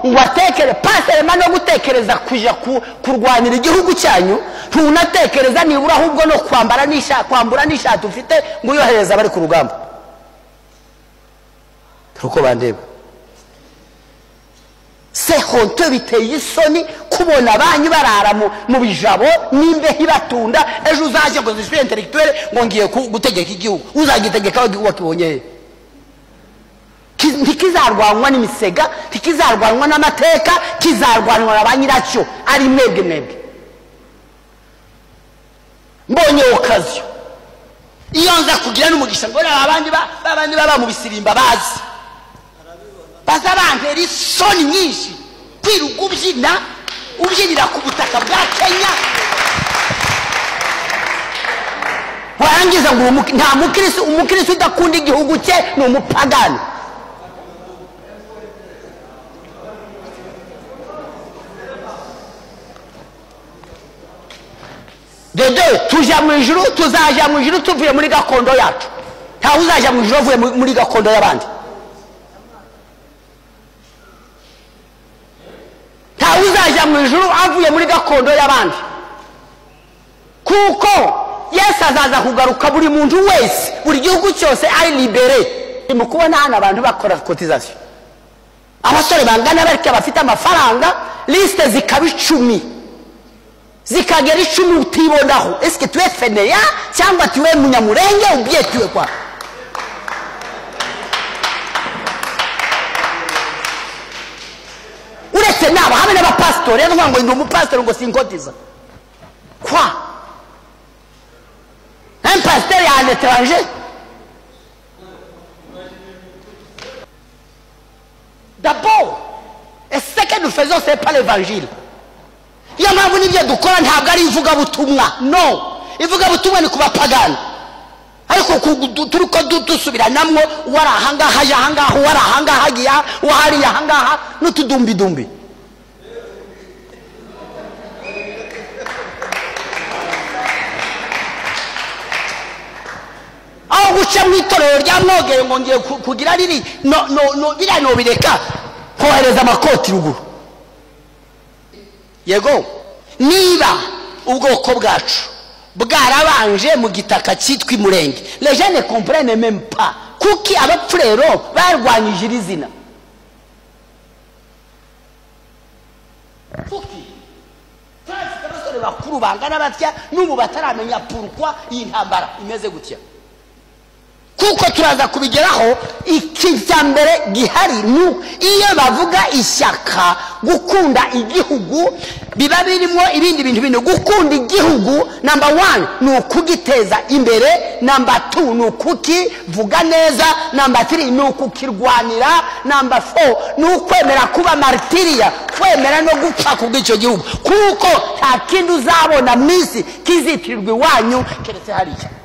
Watekere pasema no gutekereza kuja kurwanira igihugu cyanyu, ntunatekereza nibura ahubwo no kwambara n'ishati, kwambura n'ishati ufite ngo uyohereza bari ku rugamba. Uko bandeba c'est honteux, biteye isoni kubona abanyu barara mu bijabo n'imbeho ibatunda. Ejo uzaje ngo zishuye intellectuel ngo ngiye gutegeka igihugu, uzagitegeka wakibonye. Ntikizarwanwa n'imisega, ntikizarwanwa n'amateka, kizarwanwa na ba nyiracyo ari mwebwe mwebwe. Mbonye occasion iyo nza kugira n'umugisha ngo abandi babandi baba mu bisirimba bazi baza bantera isoni nyinshi kwiruka ubyina ubyinira ku butaka bwa Kenya, warangiza ngo nta mukristo. Umukristo udakunda igihugu cye ni umupagani. Dede tuja mu ijuru, tuzaja mu ijuru tuvuye muri gakondo yacu. Ntawe uzaja mu ijuru avuye muri gakondo y'abandi. Ntawe uzaja mu ijuru avuye muri gakondo y'abandi, kuko Yesu azaza kugaruka buri muntu wese, buri gihugu cyose ari libere. Mu kubona hano abantu bakora cotisation, abasore bangana batya bafite amafaranga, liste zikaba 10 zikagera 10 utibonaho. Est-ce que tu es fainéant cyangwa tu es munyamurenge ou bien tu es quoi? Uretse nabo hamwe n'abapastori, rero ngo ndi umupastori ngo sinkotiza quoi? Un pasteur à l'étranger. D'abord, et ce que nous faisons, c'est pas l'évangile. Iyo mpamvu n'ibyo dukora ntabwo ari ivugabutumwa. No, ivugabutumwa ni kubapagani, ariko turiko dusubiranamwo uwari ahangaha aje ahangaha, uwari ahangaha agiye, uwari ahangaha n'utudumbidumbi. Aho guca mu itorero rya Mwogere ngo ngiye kugira riri no no no biriya nobireka, kohereza amakoti ruguru. Yego, niba ubwoko bwacu bwarabanje mu gitaka cyitwa Imurenge, les gens ne comprennent même pas kuki abapfurero barwanyije iri zina. Kuki turafite abasore bakuru bangana batya n'ubu bataramenya pourquoi iyi ntambara imeze gutya. Kuko turaza kubigeraho. Iki cya mbere gihari ni iyo bavuga ishyaka, gukunda igihugu biba birimo ibindi bintu bine. Gukunda igihugu number 1 ni ukugiteza imbere, number 2 ni ukukivuga neza, number 3 ni ukukirwanira, number 4 ni ukwemera kuba martiria, kwemera no gupfa kubw'icyo gihugu, kuko nta kindi uzabona mu isi kizitirirwa iwanyu keretse hariya.